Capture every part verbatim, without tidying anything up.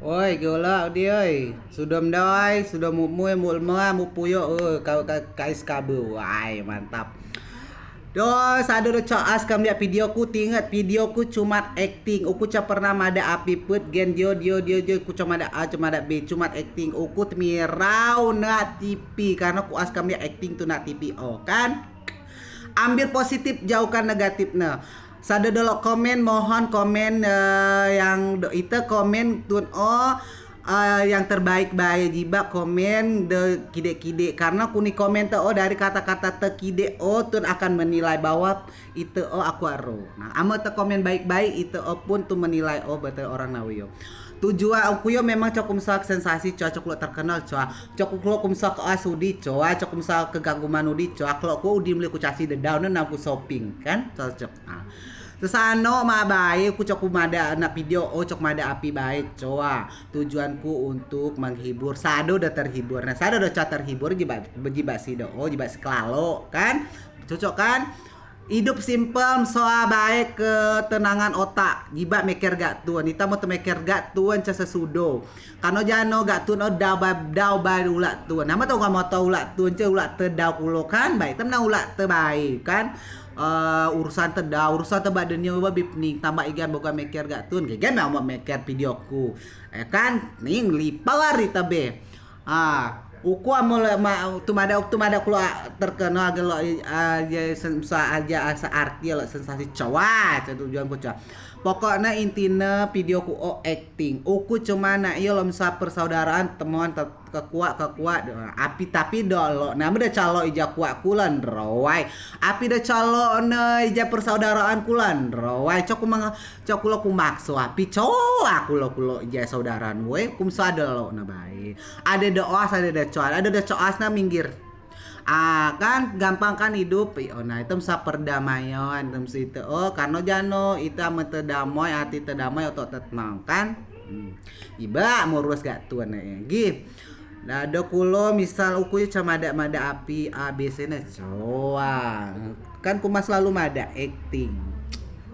Oi, golak udi oi. Sudo mdai, sudo muk mui, muk lemea, muk puyok, oi, kau ka-, kais kabu. Wai, mantap. Do, sado do coa as kemliak video ku, tinget video ku cumat akting. Uku coa pernah madeak api put, gen dio, dio, dio, dio, uku coa madeak A, coa madeak B, cumat akting. Uku temirau neak T V, karena ku as kemliak akting tun neak T V o, kan? Ambil positif, jauhkan negatif ne. Sado do lok komen, mohon komen, eh, yang do ite komen tun o, eh, yang terbaik bae, jibeak komen de kidek-kidek. Karena kunei komen te o, dari kata-kata te kidek o tun akan menilai bahwa ite o akuak ro. Nah, amen te komen baik-baik, ite o pun tun menilai o bete orang nawei o. Tujuan uku yo memang coa ku mesoa sensasi coa, coa ku lok terkenal coa, coa ku lok ku mesoa kelas udi coa, coa ku mesoa kegaguman udi coa, kelok ku udi melei ku caci dedau ne nam ku shopping, kan? Cocok. Ah. Sesano mak bae, uku coa ku madeak neak video o, coa ku madeak api bae coa. Tujuan ku untuk menghibur, sado do terhibur. Nah, sado do coa terhibur, jibeak, jibeak si do o, jibeak si kelalo, kan? Cocok, kan? Idup simpel, mesoa bae ketenangan otak, jibeak meker gak tun. Ite amen te meker gak tun coa sesudo. Kareno jano gak tun o dau ba, dau ba ulak tun. Amen te uku amen te ulak tun, coa ulak te dau kulo, kan? Bae, te menea ulak te bae, kan? Eh, urusan te dau, urusan te ba denio ba bi pening, tambah igai bogoa meker gak tun. Geger ne amen meker video ku. Eh, kan? Ning lipau ari te be. Ah, uku amen lok ma-, tun madeak, tun madeak kulo, ah, terkenal age lok, ah, je sen-, sa-, aja asa arti lok sensasi coa, coa tujuan ku coa. Pokok ne inti ne video ku o akting. Uku cuma nak iyo lok mesoa persaudaraan, temuan te-, kekuak, kekuak, api tapi do lok. Nah, amen de coa lok ijai kuak ku lan roai. Api de coa lok ne ijai persaudaraan ku lan roai. Coa ku meng-, coa kulo ku makso api, coa kulo, kulo ijai saudaraan, woi, ku mesoa ade lok ne bae. Ade do oas, ade do coa as, ade do coa as ne minggir. Ah, kan gampang kan idup. Io, nah, ite mesoa perdamaian, ite mesoa ite o, kareno jano ite amen te damoi, ati te damoi, otok te tenang, kan? Hmm. Jibeak murus gak tun ne, gi. Nah, do kulo misal uku yo coa madeak, madeak api A B C ne coa. Kan ku mesoa selalu madeak akting.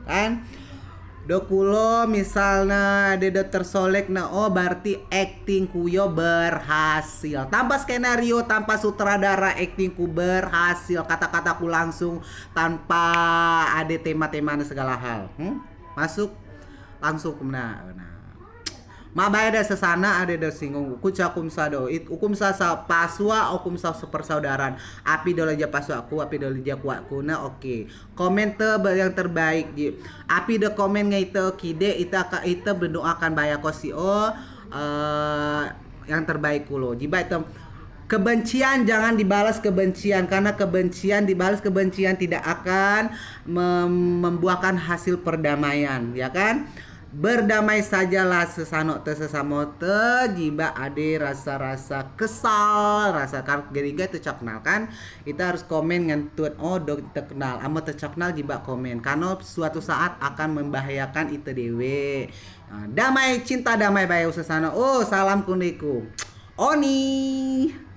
Kan? Do kulo misal ne ade do tersolek ne o, berarti akting ku yo berhasil. Tanpa skenario, tanpa sutradara, akting ku berhasil. Kata-kata ku langsung tanpa ade tema-tema ne segala hal. Hmm? Masuk langsung ku menea. Nah. Mak bae de sesano ade de singgung. Uku coa ku mesoa do. It-, uku mesoa sa-, pasua, uku mesoa sa-, persaudaraan. Api do lok ijai pasua ku, api do lok ijai kuak ku, ne oke. Komen te be-, yang terbaik, ji. Api de komen ngen ite kidek, ite aka-, ite mendoakan bae ko si o, eh, yang terbaik kulo. Jibeak te, kebencian jangan dibalas kebencian, karena kebencian, dibalas kebencian tidak akan mem-, membuahkan hasil perdamaian, ya kan? Berdamai sajalah sesano te sesamo te, jibeak ade rasa-rasa kesal, rasa kar-, geriga te coa kenal, kan? Ite harus komen ngen tun o do te kenal. Amen te coa kenal jibeak komen. Kareno suatu saat akan membahayakan ite dewek. Ah, damai, cinta damai bae sesano. Oh, salam kunei ku. Oni.